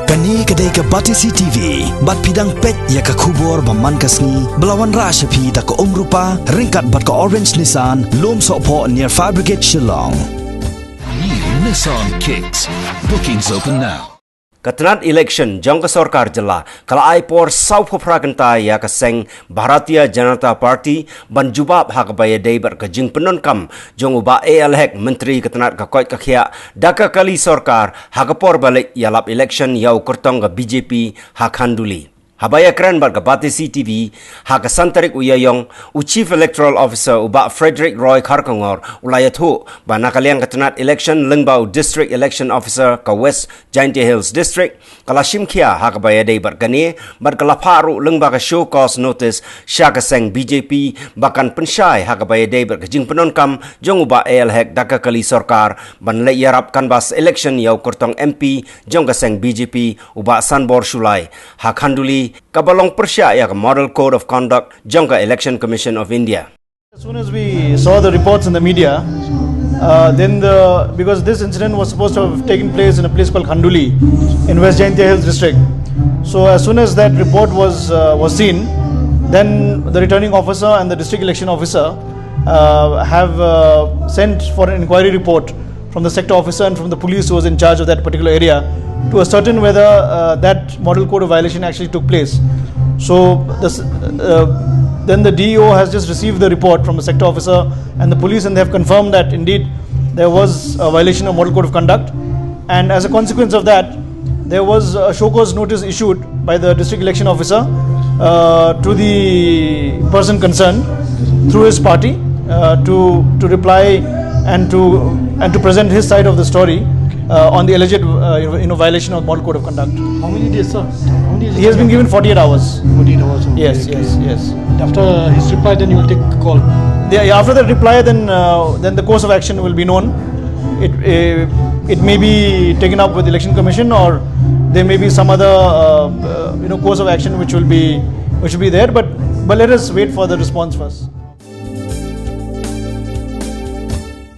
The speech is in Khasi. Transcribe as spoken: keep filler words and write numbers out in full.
Kane ka dei ka Batesi T V, bad phi dang peit ïa ka khubor ba man ka sngi, ba la wanrah sha phi da ka Umrupa, ryngkat bad ka Orange Nissan, Lumsohphoh near Fire Brigade Shillong. New Nissan Kicks. Bookings open now. Ka tnat election jong ka sorkar jylla ka la ai por sawphew phra kynta ïa ka seng Bharatiya Janata Party ban jubab ha kaba ïadei bad ka jingpyndonkam jong u Bah A L Hek, Myntri ka tnat ka koit ka khiah, da ka kali sorkar ha ka por ba leit ïalap election ïa u kyrtong ka B J P ha Khanduli. Haba ïakren bad ka Batesi T V ha ka san tarik u Ïaïong, u Chief Electoral Officer u Bah Frederick Roy Kharkongor u la ïathuh ba na ka liang ka tnat election lyngba u District Election Officer ka West Jaintia Hills District ka la shim khia ha kaba ïadei bad kane, bad ka la phah ruh lyngba ka show cause notice sha ka seng B J P ba kan pynshai ha kaba ïadei bad ka jingpyndonkam jong u Bah A L Hek da ka kali sorkar ban leit ïarap canvass election ïa u kyrtong M P jong ka seng B J P u Bah Sanbor Shullai ha Khanduli, kaba long pyrshah ïa ka Model Code of Conduct jong ka Election Commission of India. As soon as we saw the reports in the media, uh, then the, because this incident was supposed to have taken place in a place called Khanduli in West Jaintia Hills District. So as soon as that report was, uh, was seen, then the returning officer and the district election officer, uh, have, uh, sent for an inquiry report from the sector officer and from the police who was in charge of that particular area to ascertain whether, uh, that model code of violation actually took place. So this, uh, then the D E O has just received the report from the sector officer and the police, and they have confirmed that indeed there was a violation of model code of conduct, and as a consequence of that, there was a show cause notice issued by the district election officer, uh, to the person concerned through his party, uh, to, to reply and to, and to present his side of the story, uh, on the alleged, uh, you know, violation of model code of conduct. How many days, sir? How many days He has been given forty-eight hours. Forty-eight hours. Okay, yes, okay. Yes, yes. And after his reply, then you will take a call. Yeah, yeah, after the reply, then, uh, then the course of action will be known. It, uh, it may be taken up with the Election Commission, or there may be some other, uh, uh, you know, course of action which will be, which will be there. But, but let us wait for the response first.